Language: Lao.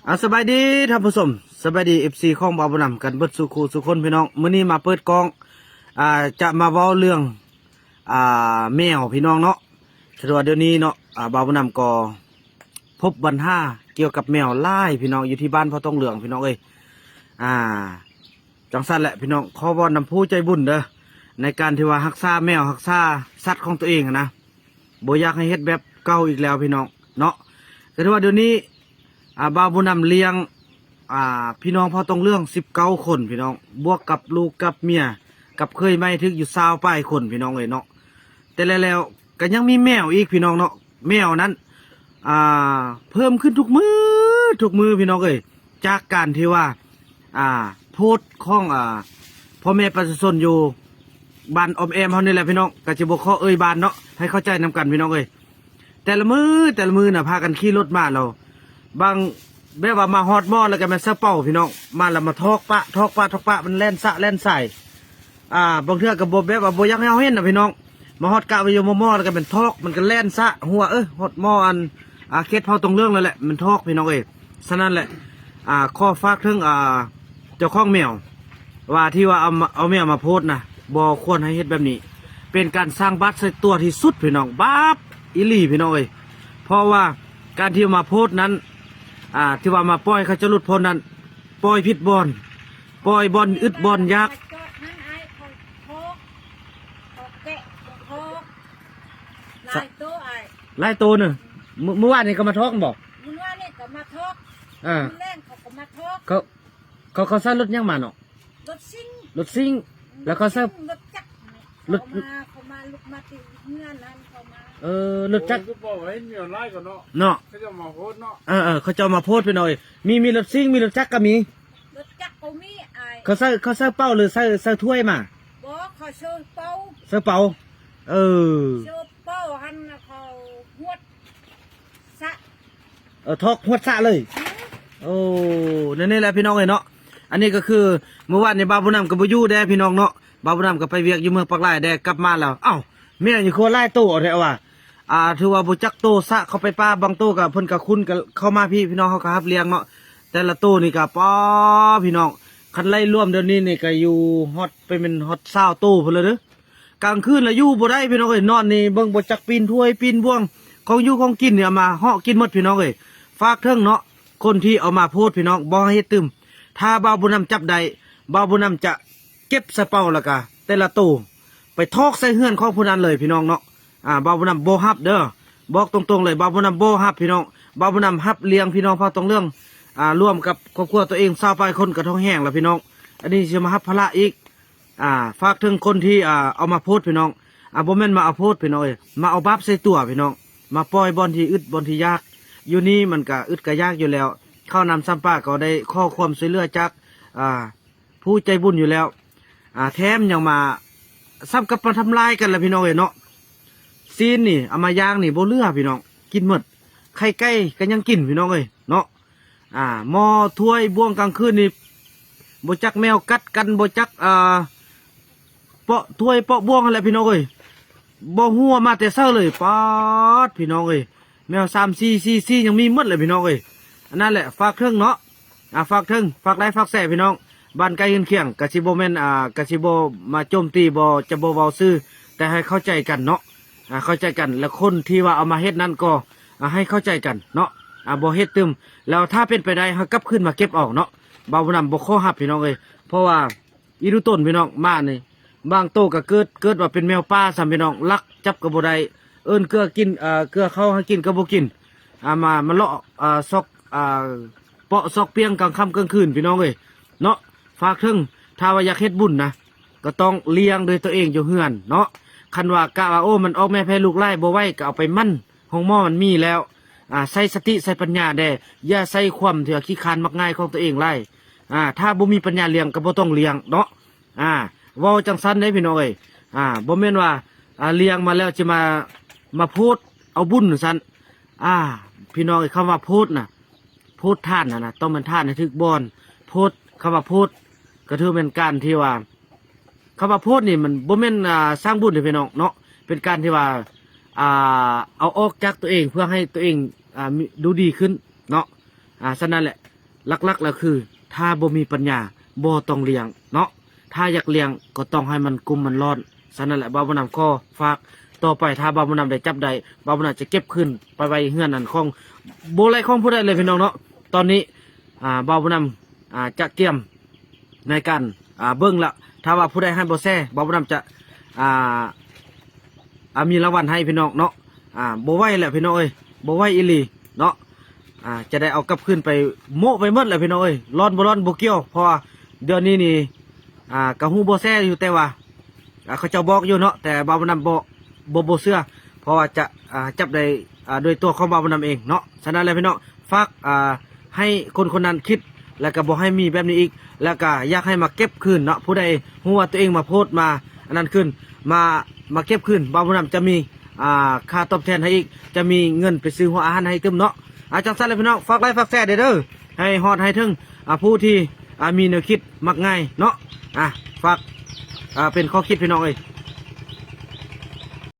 ອ່າ ສະບາຍດີທ່ານຜູ້ຊົມ ສະບາຍດີ ເອັຟຊີ ຂອງບ່າວບຸນນຳກັນເບິດສູ່ຄູ່ສູ່ຄົນພີ່ນ້ອງ. ມື້ນີ້ມາເປີດກ້ອງ ອ່າ ຈະມາເວົ້າເລື່ອງ ອ່າ ແມວພີ່ນ້ອງເນາະ. ຖືວ່າດຽວນີ້ເນາະ ອ່າ ບ່າວບຸນນຳກໍພົບບັນຫາກ່ຽວກັບແມວຫຼາຍພີ່ນ້ອງ ຢູ່ທີ່ບ້ານພໍ່ຕົງເຫຼືອງພີ່ນ້ອງເອີຍ. ອ່າ ຈັ່ງຊັ້ນແຫຼະພີ່ນ້ອງ ຂໍວອນນຳຜູ້ໃຈບຸນເດີ ໃນການທີ່ວ່າຮັກສາແມວ ຮັກສາສັດຂອງຕົວເອງຫັ້ນນະ ບໍ່ຢາກໃຫ້ເຮັດແບບເກົ່າອີກແລ້ວພີ່ນ້ອງເນາະ. ກໍຖືວ່າດຽວນີ້ ອ່າ ບ່າວບຸນນຳລ້ຽງ ອ່າ ພີ່ນ້ອງພໍ່ຕົງເຫຼືອງສິບເກົ້າຄົນພີ່ນ້ອງ ບວກກັບລູກກັບເມຍກັບເຂີຍໃໝ່ຖືກຢູ່ຊາວປາຍຄົນພີ່ນ້ອງເອີຍເນາະ. ແຕ່ແລ້ວໆ ກໍຍັງມີແມວອີກພີ່ນ້ອງເນາະ. ແມວນັ້ນ ອ່າ ເພີ່ມຂຶ້ນທຸກມື້ ທຸກມື້ພີ່ນ້ອງເອີຍ ຈາກການທີ່ວ່າ ອ່າ ໂພສຂອງ ອ່າ ພໍ່ແມ່ປະຊາຊົນຢູ່ບ້ານອ້ອມແອ້ມເຮົານີ້ແຫຼະພີ່ນ້ອງ. ກໍຈະບໍ່ຂໍເອີ່ຍບ້ານເນາະ ໃຫ້ເຂົ້າໃຈນຳກັນພີ່ນ້ອງເອີຍ. ແຕ່ລະມື້ ແຕ່ລະມື້ນະ ພາກັນຂີ່ລົດມາແລ້ວ ບາງ ແບບວ່າມາຮອດໝໍ້ແລ້ວກໍແມ່ນສະເປົາພີ່ນ້ອງ ມາແລ້ວມາຖອກປະ ຖອກປະ ຖອກປະ ມັນແລ່ນສະແລ່ນສາຍ. ອ່າ ບາງເທື່ອກໍບໍ່ ແບບວ່າບໍ່ຢາກໃຫ້ເຮົາເຫັນນະພີ່ນ້ອງ ມາຮອດກະໄວ້ຢູ່ໝໍ້ໆ ແລ້ວກໍແມ່ນຖອກ ມັນກໍແລ່ນສະຫົວ ເອີ ຮອດໝໍ້ອັນ ອ່າ ເຂດພໍ່ຕົງເຫຼືອງແລ້ວແຫຼະ ມັນຖອກພີ່ນ້ອງເອີຍ. ສະນັ້ນແຫຼະ ອ່າ ຂໍຝາກເຖິງ ອ່າ ເຈົ້າຂອງແມວ ວ່າທີ່ວ່າເອົາມາ ເອົາແມວມາໂພສນະ ບໍ່ຄວນໃຫ້ເຮັດແບບນີ້ ເປັນການສ້າງບາບໃສ່ຕົວທີ່ສຸດພີ່ນ້ອງ ບາບອີ່ຫຼີພີ່ນ້ອງເອີຍ. ເພາະວ່າການທີ່ມາໂພສນັ້ນ ອ່າ ທີ່ວ່າມາປ່ອຍເຂົາເຈົ້າຫຼຸດພົ້ນນັ້ນ ປ່ອຍຜິດບ່ອນ ປ່ອຍບ່ອນອຶດບ່ອນຢາກ ໄປຈອດຫັ້ນອ້າຍ ເຂົາຖອກ ເຂົາແກະ ເຂົາຖອກ ຫຼາຍໂຕອ້າຍ ຫຼາຍໂຕເນາະ. ມື້ ມື້ວານນີ້ກໍມາຖອກແມ່ນບໍ່? ມື້ວານນີ້ກໍມາຖອກ ອ່າ ມື້ແລງເຂົາກໍມາຖອກ ເຂົາ ເຂົາ ເຂົາໃຊ້ລົດຫຍັງມາເນາະ? ລົດຊິງ ລົດຊິງ ອືມ ແລ້ວເຂົາໃຊ້ ລົດຈັກ ລົດ ເຂົາມາ ເຂົາມາ ລຸກມາຕິເຮືອນຫັ້ນ ເຂົາມາ ເອີ ລົດຈັກ ໂອ້ຍ ຄືບໍ່ເຫັນມີຫຼາຍກວ່າເນາະ ເນາະ ເຂົາເຈົ້າມາໂພດເນາະ ເອີ ເອີ ເຂົາເຈົ້າມາໂພດພີ່ນ້ອງເອີຍ. ມີ ມີລົດຊິງ ມີລົດຈັກກໍມີ ລົດຈັກກໍມີອ້າຍ. ເຂົາໃຊ້ ເຂົາໃຊ້ເປົາ ຫຼື ໃຊ້ ໃຊ້ຖ້ວຍມາ? ບໍ່ ເຂົາໃຊ້ເປົາ ໃຊ້ເປົາ ເອີ ໃຊ້ເປົາຫັ້ນ ເຂົາຫວດ ສະ ເອີ ຖອກຫວດສະເລີຍ ອືມ ໂອ້ ແນວນີ້ແຫຼະພີ່ນ້ອງເອີຍເນາະ. ອັນນີ້ກໍຄືມື້ວານນີ້ບ່າວບຸນນຳກໍບໍ່ຢູ່ແດ່ພີ່ນ້ອງເນາະ ບ່າວບຸນນຳກໍໄປວຽກຢູ່ເມືອງປາກລາຍແດ່ ກັບມາແລ້ວ ເອົ້າ ແມວຢູ່ຄົວຫຼາຍໂຕແທ້ວ່າ ອ່າ ຖືວ່າບໍ່ຈັກໂຕ ສະເຂົ້າໄປປ່າ ບາງໂຕກໍເພິ່ນກໍຄຸ້ນ ກໍເຂົ້າມາພີ້ ພີ່ນ້ອງເຮົາກໍຮັບລ້ຽງເນາະ. ແຕ່ລະໂຕນີ້ກໍ ປາ ພີ່ນ້ອງ ຄັນໄລ່ລວມດຽວນີ້ນີ້ກໍຢູ່ຮອດ ໄປແມ່ນຮອດຊາວໂຕພຸ້ນແລ້ວເດີ. ກາງຄືນລະຢູ່ບໍ່ໄດ້ພີ່ນ້ອງເອີຍ ນອນນີ້ເບິ່ງບໍ່ຈັກປີນຖ້ວຍປີນບ່ວງ ຂອງຢູ່ຂອງກິນນີ້ເອົາມາເຫາະກິນໝົດພີ່ນ້ອງເອີຍ. ຝາກເຖິງເນາະ ຄົນທີ່ເອົາມາໂພດພີ່ນ້ອງ ບໍ່ໃຫ້ເຮັດຕື່ມ. ຖ້າບ່າວບຸນນຳຈັບໄດ້ ບ່າວບຸນນຳຈະເກັບໃສ່ເປົາ ແລ້ວກະແຕ່ລະໂຕໄປຖອກໃສ່ເຮືອນຂອງຜູ້ນັ້ນເລີຍພີ່ນ້ອງເນາະ. ອ່າ ບ່າວບຸນນຳບໍ່ຮັບເດີ ບອກຕົງໆເລີຍ ບ່າວບຸນນຳບໍ່ຮັບພີ່ນ້ອງ. ບ່າວບຸນນຳຮັບລ້ຽງພີ່ນ້ອງເຜົ່າຕົງເຫຼືອງ ອ່າ ລວມກັບຄອບຄົວຕົວເອງຊາວປາຍຄົນກໍທ້ອງແຫ້ງແລ້ວພີ່ນ້ອງ. ອັນນີ້ຊິມາຮັບພາລະອີກ ອ່າ ຝາກເຖິງຄົນທີ່ ອ່າ ເອົາມາໂພດພີ່ນ້ອງ ອ່າ ບໍ່ແມ່ນມາເອົາໂພດພີ່ນ້ອງເອີຍ ມາເອົາບາບໃສ່ຕົວພີ່ນ້ອງ ມາປ່ອຍບ່ອນທີ່ອຶດບ່ອນທີ່ຢາກ. ຢູ່ນີ້ມັນກະອຶດກະຢາກຢູ່ແລ້ວ ເຂົ້ານ້ຳຊຳປາກໍໄດ້ຂໍຄວາມຊ່ວຍເຫຼືອຈາກ ອ່າ ຜູ້ໃຈບຸນຢູ່ແລ້ວ ອ່າ ແຖມຍັງມາ ສ່ຳກັບມາທຳລາຍກັນລະພີ່ນ້ອງເອີຍເນາະ. ຊີ້ນນີ້ເອົາມາຍ່າງນີ້ບໍ່ເຫຼືອພີ່ນ້ອງ ກິນໝົດ ໄຂ່ໄກ່ກໍຍັງກິນພີ່ນ້ອງເອີຍເນາະ. ອ່າ ໝໍ້ຖ້ວຍບ່ວງກາງຄືນນີ້ ບໍ່ຈັກແມວກັດກັນ ບໍ່ຈັກ ອ່າ ເປາະຖ້ວຍເປາະບ່ວງຫັ້ນແຫຼະພີ່ນ້ອງເອີຍ ບໍ່ຮູ້ວ່າມາແຕ່ໃສເລີຍ. ປາດ ພີ່ນ້ອງເອີຍ ແມວສາມສີ່ ສີ່ສີ່ ຍັງມີໝົດເລີຍພີ່ນ້ອງເອີຍ. ອັນນັ້ນແຫຼະ ຝາກເຖິງເນາະ ອ່າ ຝາກເຖິງ ຝາກໄລ້ຝາກແຊພີ່ນ້ອງ ບ້ານໃກ້ເຮືອນຄຽງ ກະຊິບໍ່ແມ່ນ ອ່າ ກະຊິບໍ່ມາໂຈມຕີ ບໍ່ ຈະບໍ່ເວົ້າຊື່ ແຕ່ໃຫ້ເຂົ້າໃຈກັນເນາະ ອ່າ ເຂົ້າໃຈກັນ ແລະ ຄົນທີ່ວ່າເອົາມາເຮັດນັ້ນກໍ ອ່າ ໃຫ້ເຂົ້າໃຈກັນເນາະ ອ່າ ບໍ່ເຮັດຕື່ມ. ແລ້ວຖ້າເປັນໄປໄດ້ ເຮົາກັບຄືນມາເກັບເອົາເນາະ. ບ່າວບຸນນຳບໍ່ຂໍຮັບພີ່ນ້ອງເອີຍ ເພາະວ່າ ອີ່ດູຕົນພີ່ນ້ອງ ໝານີ້ ບາງໂຕກໍເກີດ ເກີດວ່າເປັນແມວປ່າຊ້ຳພີ່ນ້ອງ ລັກຈັບກໍບໍ່ໄດ້ ເອີ້ນເກືອກິນ ເອີ ເກືອເຂົ້າໃຫ້ກິນກໍບໍ່ກິນ ອ່າ ມາ ມາເລາະ ອ່າ ຊອກ ອ່າ ເປາະຊອກປ່ຽງກາງຄ່ຳກາງຄືນພີ່ນ້ອງເອີຍເນາະ. ຝາກເຖິງ ຖ້າວ່າຢາກເຮັດບຸນນະ ກໍຕ້ອງລ້ຽງດ້ວຍຕົວເອງຢູ່ເຮືອນເນາະ. ຄັນວ່າກະວ່າ ໂອ້ ມັນອອກແມ່ແຜ່ລູກຫຼາຍ ບໍ່ໄຫວ ກໍເອົາໄປໝັ່ນ ໂຮງໝໍມັນມີແລ້ວ ອ່າ ໃຊ້ສະຕິໃຊ້ປັນຍາແດ່ ຢ່າໃຊ້ຄວາມທີ່ວ່າຂີ້ຄ້ານມັກງ່າຍຂອງຕົວເອງຫຼາຍ. ອ່າ ຖ້າບໍ່ມີປັນຍາລ້ຽງກໍບໍ່ຕ້ອງລ້ຽງເນາະ. ອ່າ ເວົ້າຈັ່ງຊັ້ນເດ້ພີ່ນ້ອງເອີຍ. ອ່າ ບໍ່ແມ່ນວ່າ ອ່າ ລ້ຽງມາແລ້ວຈະມາ ມາໂພດເອົາບຸນວ່າຊັ້ນ. ອ່າ ພີ່ນ້ອງເອີຍ ຄຳວ່າໂພດນະ ໂພດທ່ານຫັ້ນນະ ຕ້ອງແມ່ນທ່ານໃຫ້ຖືກບ່ອນ. ໂພດ ຄຳວ່າໂພດ ກໍຖືແມ່ນການທີ່ວ່າ ຄຳວ່າໂພດນີ້ມັນບໍ່ແມ່ນ ອ່າ ສ້າງບຸນເດ້ພີ່ນ້ອງເນາະ ເປັນການທີ່ວ່າ ອ່າ ເອົາອອກຈາກຕົວເອງ ເພື່ອໃຫ້ຕົວເອງ ອ່າ ມີ ດູດີຂຶ້ນເນາະ. ອ່າ ສະນັ້ນແຫຼະ ຫຼັກໆແລ້ວຄື ຖ້າບໍ່ມີປັນຍາ ບໍ່ຕ້ອງລ້ຽງເນາະ, ຖ້າຢາກລ້ຽງກໍຕ້ອງໃຫ້ມັນກຸ້ມມັນລ້ອນ. ສະນັ້ນແຫຼະ ບ່າວບຸນນຳຂໍຝາກຕໍ່ໄປ ຖ້າບ່າວບຸນນຳໄດ້ຈັບໄດ້ ບ່າວບຸນນຳຈະເກັບຄືນໄປໄວ້ເຮືອນອັນຂອງ ບໍ່ໄດ້ຂອງຜູ້ໃດເລີຍພີ່ນ້ອງເນາະ. ຕອນນີ້ ອ່າ ບ່າວບຸນນຳ ອ່າ ຈະກຽມໃນການ ອ່າ ເບິ່ງລະ ຖ້າວ່າຜູ້ໃດໃຫ້ບໍ່ແຊ ບ່າວບຸນນຳຈະ ອ່າ ອ່າ ມີລາງວັນໃຫ້ພີ່ນ້ອງເນາະ. ອ່າ ບໍ່ໄຫວແຫຼະພີ່ນ້ອງເອີຍ ບໍ່ໄຫວອີ່ຫຼີເນາະ. ອ່າ ຈະໄດ້ເອົາກັບຄືນໄປໂມະໄປໝົດແຫຼະພີ່ນ້ອງເອີຍ ລ້ອນບໍ່ລ້ອນບໍ່ກ່ຽວ ເພາະວ່າດຽວນີ້ນີ້ ອ່າ ກະຮູ້ບໍ່ແຊຢູ່ ແຕ່ວ່າ ອ່າ ເຂົາເຈົ້າບອກຢູ່ເນາະ ແຕ່ບ່າວບຸນນຳບໍ່ ບໍ່ ບໍ່ເຊື່ອ ເພາະວ່າຈະ ອ່າ ຈັບໄດ້ ອ່າ ໂດຍຕົວຂອງບ່າວບຸນນຳເອງເນາະ. ສະນັ້ນແຫຼະພີ່ນ້ອງ ຝາກ ອ່າ ໃຫ້ຄົນຄົນນັ້ນຄິດ ແລ້ວກໍບໍ່ໃຫ້ມີແບບນີ້ອີກ ແລ້ວກໍຢາກໃຫ້ມາເກັບຄືນເນາະ. ຜູ້ໃດຮູ້ວ່າຕົວເອງມາໂພສມາອັນນັ້ນຄືນ ມາ ມາເກັບຄືນ ບ່າວບຸນນຳຈະມີ ອ່າ ຄ່າຕອບແທນໃຫ້ອີກ ຈະມີເງິນໄປຊື້ຫົວອາຫານໃຫ້ຕື່ມເນາະ. ອ່າ ຈັ່ງຊັ້ນແຫຼະພີ່ນ້ອງ ຝາກໄລຄ໌ຝາກແຊເດີ້ ໃຫ້ຮອດໃຫ້ເຖິງ ອ່າ ຜູ້ທີ່ ອ່າ ມີແນວຄິດມັກງ່າຍເນາະ. ອ່າ ຝາກ ອ່າ ເປັນຂໍ້ຄິດພີ່ນ້ອງເອີຍ.